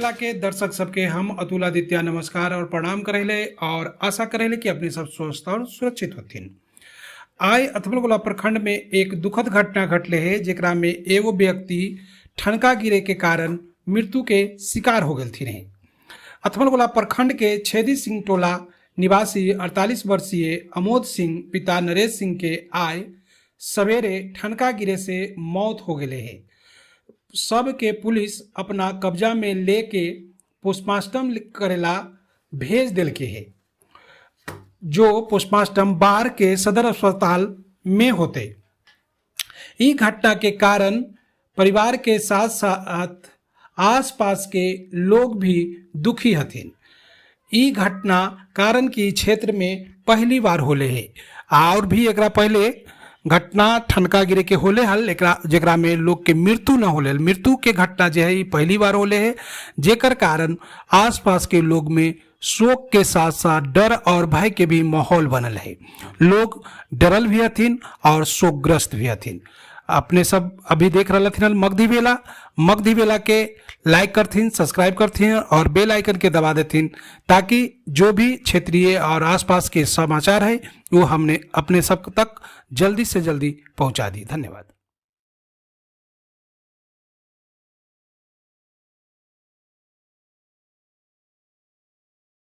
बेला के दर्शक सबके हम अतुल आदित्य नमस्कार और प्रणाम करेले और आशा करेले कि अपने सब स्वस्थ और सुरक्षित होथिन। आइ अथमलगोला प्रखंड में एक दुखद घटना घटले है, जेकरा में एगो व्यक्ति ठनका गिरे के कारण मृत्यु के शिकार हो गेलथिन है। अथमलगोला प्रखंड के छेदी सिंह टोला निवासी 48 वर्षीय अमोद सिंह पिता नरेश सिंह के आय सवेरे ठनका गिरे से मौत हो गए है। सब के पुलिस अपना कब्जा में लेके पोस्टमार्टम करेला भेज देलके है, जो पोस्टमार्टम बाढ़ के सदर अस्पताल में होते। ई घटना के कारण परिवार के साथ साथ आसपास के लोग भी दुखी हथिन। ई घटना कारण कि क्षेत्र में पहली बार होले है और भी एकरा पहले घटना ठनका गिरे के होले हल, एकरा जेकरा में लोग के मृत्यु न होले हल। मृत्यु के घटना जो है ई पहली बार होले है, जेकर कारण आसपास के लोग में शोक के साथ साथ डर और भय के भी माहौल बनल है। लोग डरल भी हथिन और शोकग्रस्त भी हथिन। अपने सब अभी देख रहा हथिन मगधी बेला। मगधी बेला के लाइक करथिन, सब्सक्राइब करथिन और बेल आइकन के दबा देथिन, ताकि जो भी क्षेत्रीय और आसपास के समाचार है, वो हमने अपने सब तक जल्दी से जल्दी पहुंचा दी। धन्यवाद।